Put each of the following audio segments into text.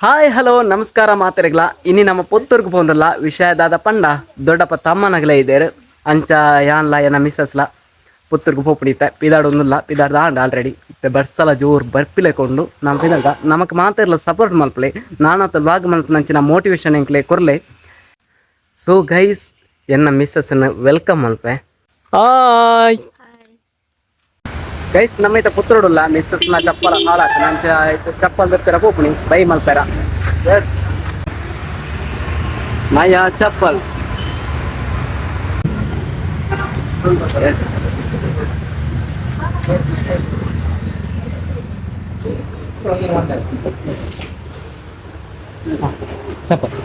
Hi hello ನಮಸ್ಕಾರ ಮಾತೆರೆಗ್ಲ. ಇನಿ ನಮ್ಮ ಪುತ್ತೂರ್ಗ್ ಪೋಂದುಲ್ಲ. ವಿಷಯ ದಾದ ಪಂಡ ದೊಡ್ಡಪ್ಪ ತಮ್ಮನಗಲೇ ಇದ್ದೇರು. ಅಂಚ ಯಾನ್ಲ ಎನ್ನ ಮಿಸ್ಸಸ್ಲ ಪುತ್ತೂರ್ಗ್ ಪೋಪುನಿತ್ತೆ. ಪಿದಾಡೊಂದುಲ್ಲ, ಪಿದಾಡ್ದ ಆಂಡ್ ಆಲ್ರೆಡಿ. ಇತ್ತೆ ಬರ್ಸಲ ಜೋರು ಬರ್ಪಿಲೆ ಕೊಂಡು ನಮ್ಮ ಪಿದಾಡ್ದ. ನಮಕ್ ಮಾತೆರ್ಲ ಸಪೋರ್ಟ್ ಮಲ್ಪಲೆ, ನಾನಾತ ವ್ಲಾಗ್ ಮಲ್ಪನಂಚಿನ ಮೋಟಿವೇಶನ್ ಎಂಕ್ಲೆ ಕೊರ್ಲೆ. ಸೊ ಗೈಸ್, ಎನ್ನ ಮಿಸ್ಸಸ್ನ welcome ಮಲ್ಪೆ. ಹಾಯ್ ಗೈಸ್, ನಮ್ಮ ಇತ್ತ ಪುತ್ತೂರುಡುಲ್ಲ. ಮಿಸ್ಸಸ್ನ ಚಪ್ಪಲ ಹಾಳಾತ, ನಂಚ ಚಪ್ಪಲ್ ದೆಪ್ಪೆರ ಪೋಪುನಿ. ಬೈ ಮಲ್ಪೆರ. ಎಸ್, ನಯಾ ಚಪ್ಪಲ್ಸ್. ಎಸ್, ಚಪ್ಪಲ್.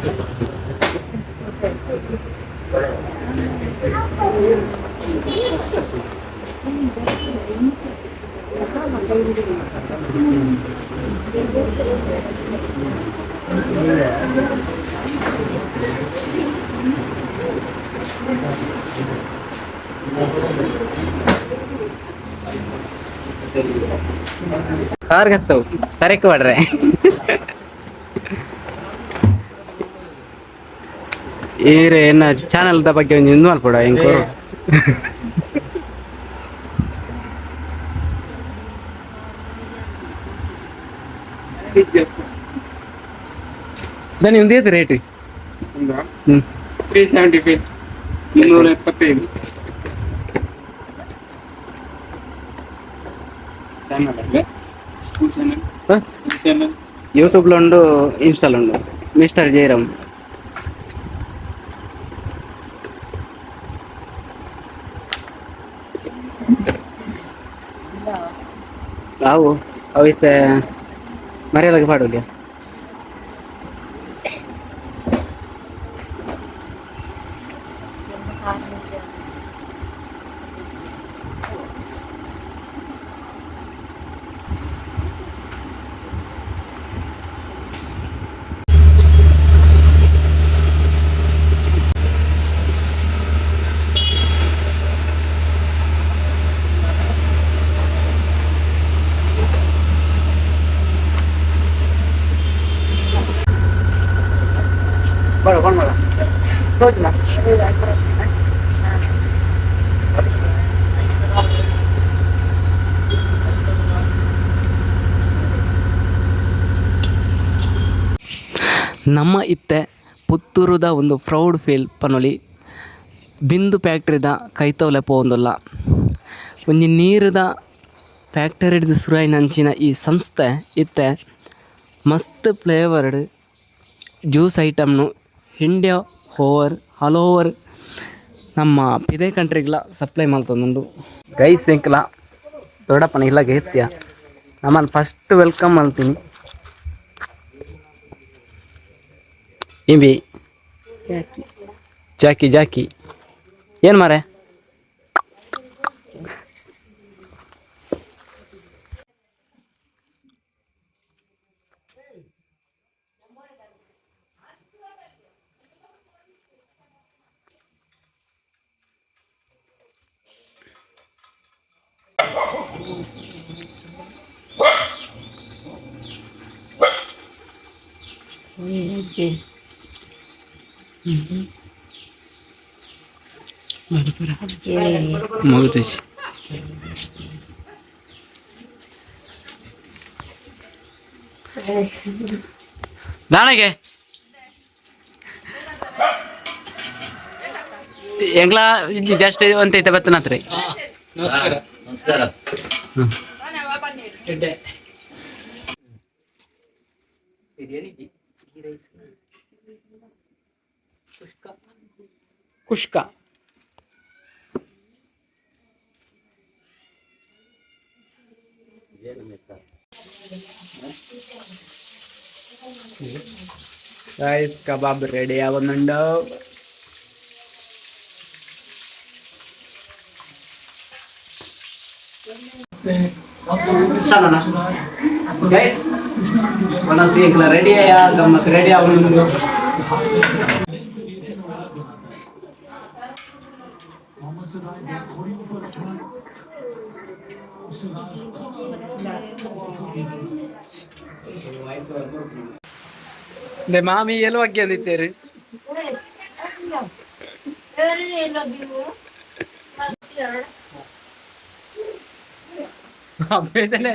ಕಾರ್ ಹತ್ತವು ಕರೆಕ್ಟ್ ಮಾಡ್ರೆ. ಈರೆ ಎನ್ನ ಚಾನಲ್ದ ಬಗ್ಗೆ ಒಂಜಿ ಇಂದು ಮಲ್ಪೊಡ ಎಂಕ್. ದನಿ ಒಂದು ಏತ್ ರೇಟ್? ಹ್ಮ್. 375, 375. ಚಾನಲ್ ಅಲ್ಲೇ ಚಾನಲ್. ಚಾನಲ್. ಯೂಟ್ಯೂಬ್లో ಉಂಡು, ಇನ್ಸ್ಟಾಲ್ ಉಂಡು. ಮಿಸ್ಟರ್ ಜಯರಾಮ್. ಅವು ಅವು ಇತ್ತೆ ಮರ್ಯಾದಕ್ಕೆ ಪಾಡೋಲಿ. ಬೇಡ ಕೊಂಡ್ಬೇಡ. ತೋಚಿಲ್ಲ. ನಮ್ಮ ಇತ್ತೆ ಪುತ್ತೂರುದ ಒಂದು ಪ್ರೌಡ್ ಫೀಲ್ ಪನೊಲಿ. ಬಿಂದು ಫ್ಯಾಕ್ಟ್ರಿದ ಕೈತೋಲೆ ಪೋವೊಂದುಲ್ಲ. ಒಂಜಿ ನೀರುದ ಫ್ಯಾಕ್ಟರಿಡ್ದ್ ಸುರುವಾಯಿನಂಚಿನ ಈ ಸಂಸ್ಥೆ ಇತ್ತೆ ಮಸ್ತ್ ಫ್ಲೇವರ್ಡ್ ಜ್ಯೂಸ್ ಐಟಮ್ನು ಇಂಡಿಯಾ ಓವರ್ ಆಲ್ ಓವರ್ ನಮ್ಮ ಪಿದೆ ಕಂಟ್ರಿಗ್ಲ ಸಪ್ಲೈ ಮಲ್ತೊಂದುಂಡು. ಗೈಸ್, ಎಂಕ್ಲ ದೊಡ್ಡಪ್ಪನ ಇಲ್ಲಗೆ ಎತ್ತಿಯ ನಮ್ಮನ್ನು ಫಸ್ಟ್ welcome ಮಲ್ತೀನಿ. ಇಂಬಿ ಜಾಕಿ ಜಾಕಿ. ಏನು ಮಾರೆ? ಮಗುತಿಸಿ. ದಾಣಗೆ ಎಂಗ್ಲಾ ಜಸ್ಟ್ ಒಂತ ಐತೆ ಬತ್ತನತ್ರಿ. ನಮಸ್ಕಾರ. ಕುಷ್ಕ. Guys, kebab ready ಆവുന്നുണ്ടോ? Guys, ಒಣಸಿ ready ಆಯಾ, ಗಮ್ಮತ್ ರೆಡಿ ಆവുന്നുಂಡು. ಮಾಮಿ ಎಲ್ಲಿ ಬಗ್ಗೆ ಅಂದಿತ್ತೇರಿ. ಅಬ್ಬೇದನೆ.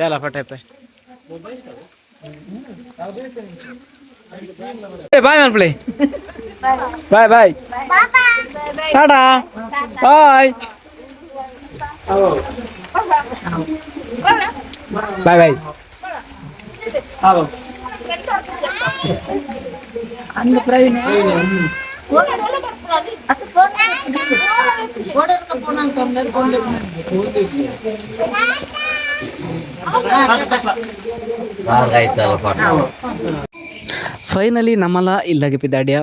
ಎಲ್ಲ ಪಟೇಪೆ. ಬಾಯ್ ಮನ್ಪ್ಳಿ, ಬಾಯ್ ಬಾಯ್, ಟಾಟಾ, ಬಾಯ್ ಬಾಯ್ ಬಾಯ್. ಫೈನಲಿ ನಮ್ಮಲ ಇಲ್ಲಗೆ ಪಿದಾಡ್ಯ.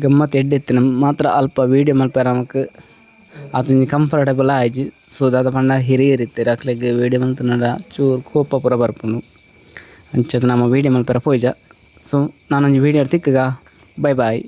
ಗಮ್ಮತ್ ಎಡ್ಡೆತ್ತು. ನಮ್ಮ ಮಾತ್ರ ಅಲ್ಪ ವೀಡಿಯೋ ಮಲ್ಪೆರ ನಮಕ್ ಆತೊಂಜಿ ಕಂಫರ್ಟೇಬಲ್ ಆಯ್ಜಿ. ಸೊ ದಾದ ಪಂಡ ಹಿರಿಯರ್ ಇತ್ತೆರ್, ಅಕ್ಲೆಗ್ ವೀಡಿಯೋ ಮಲ್ತುಂಡ ಚೂರು ಕೋಪ ಪೂರ ಬರ್ಪುಂಡು. ಅಂಚದ ನಮ್ಮ ವೀಡಿಯೋ ಮಲ್ಪೆರ ಪೋಯಿಜ. ಸೊ ನಾನೊಂಜಿ ವೀಡಿಯೋ ತಿಕ್ಕಗ. Bye boy.